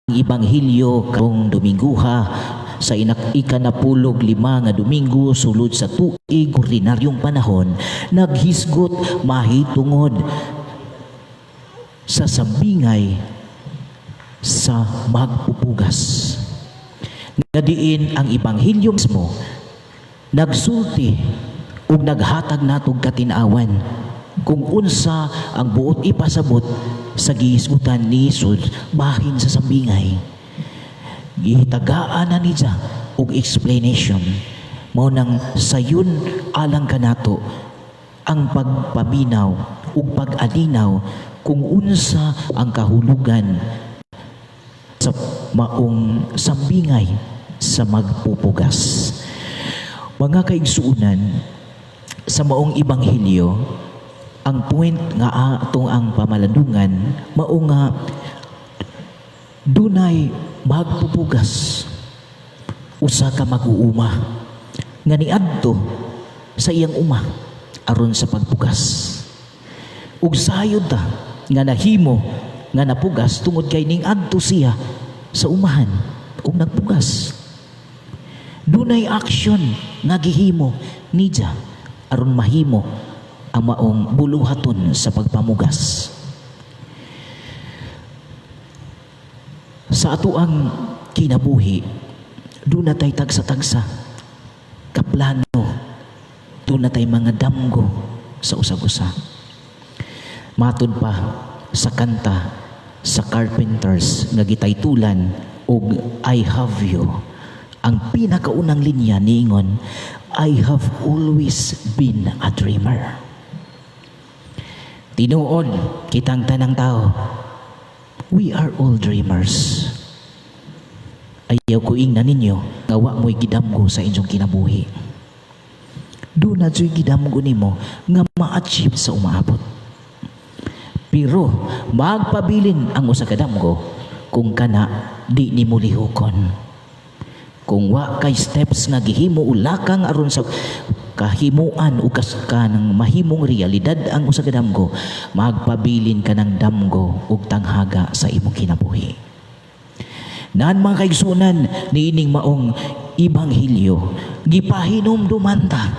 Ebanghelyo karong Domingguha sa inak 15 nga Domingo sulod sa tuig ordinaryong panahon naghisgot mahitungod sa sambingay sa magpupugas, nga diin ang Ebanghelyo mismo nagsulti ug naghatag natog katin-awan kung unsa ang buot ipasabot sa gihisgutan ni Jesus bahin sa sambingay. Gitagaan na niya og explanation. Mao nang sayon alang kanato ang pagpaminaw ug pag-alinaw kung unsa ang kahulugan sa maong sambingay sa magpupugas. Mga kaigsuonan, sa maong Ebanghelyo, ang point nga atong ang pamalandungan mao nga dunay magpupugas, usa ka mag-uuma nga niadto sa iyang uma aron sa pagpugas. Ug sayod ta nga nahimo nga napugas tungod kay ning adto siya sa umahan ug nagpugas. Dunay action nga gihimo niya aron mahimo ang maong buluhaton sa pagpamugas. Sa atoang kinabuhi, duna tay tagsa-tagsa kaplano, duna tay mga damgo sa usag-usa. Matud pa sa kanta sa Carpenters nga gitaytulan og "I Have You", ang pinakaunang linya niingon, "I have always been a dreamer." Tinuod, kitang tanang tao, we are all dreamers. Ayaw ko ingna ninyo nga wa mo'y gidamgo sa inyong kinabuhi. Duna juy gidamgo nimo nga ma-achieve sa umaabot. Pero magpabilin ang usa ka damgo kung kana di nimo lihukon. Kung wa kay steps nga gihimo ulakang aron sa kahimuan o kas kanang mahimong realidad ang usa ka damgo, magpabilin ka ng damgo ug tanghaga sa imong kinabuhi. Nan mga kaigsunan, niining maong Ebanghelyo, gipahinumduman ta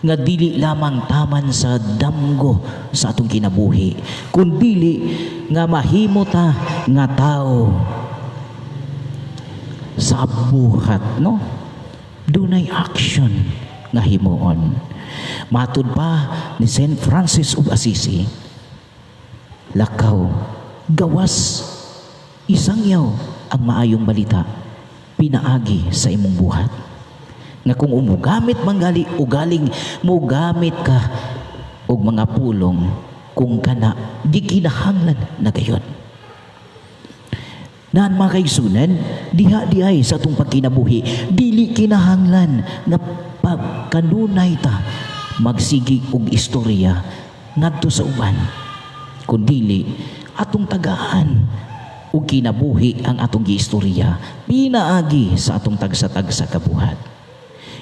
nga dili lamang taman sa damgo sa atong kinabuhi, kundili nga mahimo ta nga tao sa buhat, no? Dunay action nga himuon. Matud pa ni Saint Francis of Assisi, "Lakaw, gawas, isangyaw ang maayong balita pinaagi sa imong buhat." Nga kung umugamit manggali ugaling mugamit ka og mga pulong kung kana gikinahanglan na gayon. Naan mga kaigsunan, diha diay sa atong pagkinabuhi, dili kinahanglan nga pagkanunay ta magsigi og istorya ngadto sa uban. Kundili atong tagaan og kinabuhi ang atong giistorya pinaagi sa atong tagsa-tagsa kabuhat.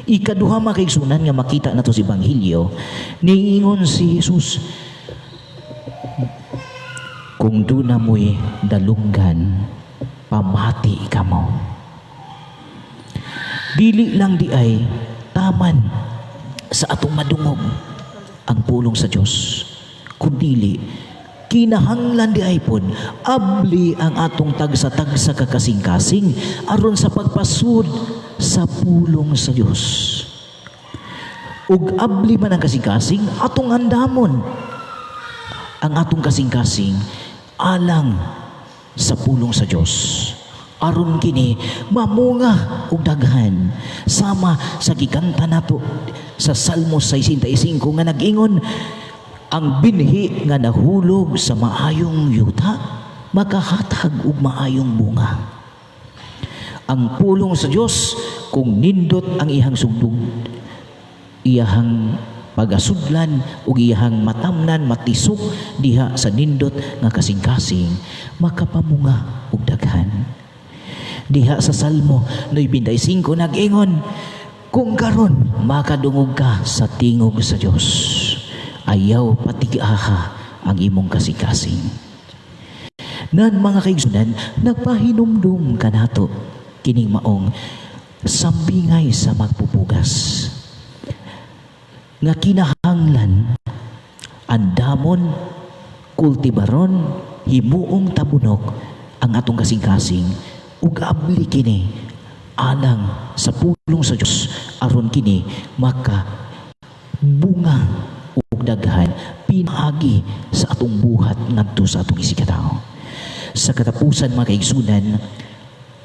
Ikaduha, mga kaigsunan, nga makita nato sa Ebanghelyo, niingon si Jesus, "Kung duna mo'y dalunggan, pamati kamo." Dili lang di ay taman sa atong madungog ang pulong sa Dios, kundili kinahanglan di ay pod abli ang atong tagsa-tagsa kakasing-kasing aron sa pagpasud sa pulong sa Dios. Ug abli man ang kasing-kasing, atong andamon ang atong kasing-kasing alang sa pulong sa Dios aron kini mamunga og daghan, sama sa gikanta nato sa Salmo 65 nga nag-ingon, "Ang binhi nga nahulog sa maayong yuta makahatag og maayong bunga." Ang pulong sa Dios, kung nindot ang iyang sugdog, iyahang pagasudlan ug iyahang matamnan, matisok diha sa nindot nga kasing-kasing, makapamunga og daghan. Diha sa Salmo 95 nag-ingon, "Kung karon makadungog ka sa tingog sa Dios, ayaw patigaha ang imong kasing-kasing." Nan mga kaigsunan, nagpahinumdum kanato kining maong sambingay sa magpupugas nga kinahanglan andamon, kultibaron, himuong tabunok ang atong kasing-kasing ug abli kini alang sa pulong sa Dios aron kini maka bunga ug daghan pinaagi sa atong buhat ngadto sa atong isigkatawo. Sa katapusan, mga kaigsunan,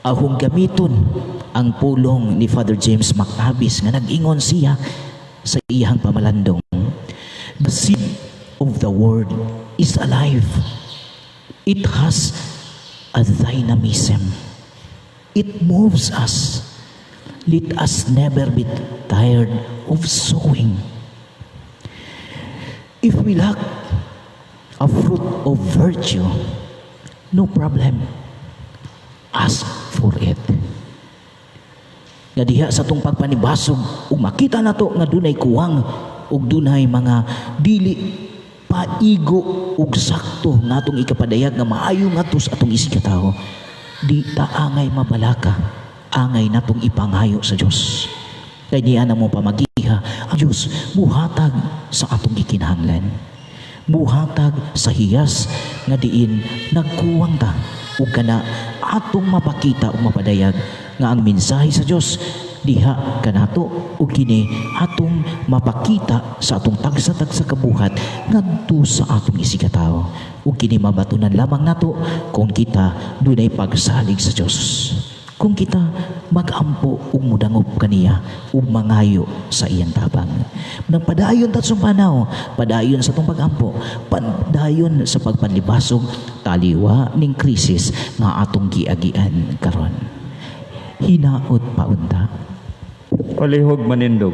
ahong gamiton ang pulong ni Father James McTavish nga nag-ingon siya sa iyang pamalandong, "The seed of the word is alive. It has a dynamism. It moves us. Let us never be tired of sowing. If we lack a fruit of virtue, no problem. Ask for it." Nga diha sa atong pagpanibasog ug makita nato nga dunay kuwang ug dunay mga dili paigo ug sakto nga atong ikapadayag nga maayo ngadto sa atong isigkatawo, di ta angay mabalaka, angay natong ipangayo sa Dios, kay niya na mo pamagiha ang Dios muhatag sa atong gikinahanglan, muhatag sa hiyas nga diin nagkuwang ta, ug kana atong mapakita ug mapadayag nga ang mensahe sa Dios diha kanato ug kini atong mapakita sa atong tagsa-tagsa kabuhat ngadto sa atong isigkatawo, ug kini mabatunan lamang nato kung kita dunay pagsalig sa Dios, kung kita magampo ug mudangop kaniya ug mangayo sa iyang tabang. Nang padayon ta sa panaw, padayon sa atong pagampo, padayon sa pagpanlibasog taliwa ning krisis nga atong giagian karon. Hinaot paunta. Palihog manindog.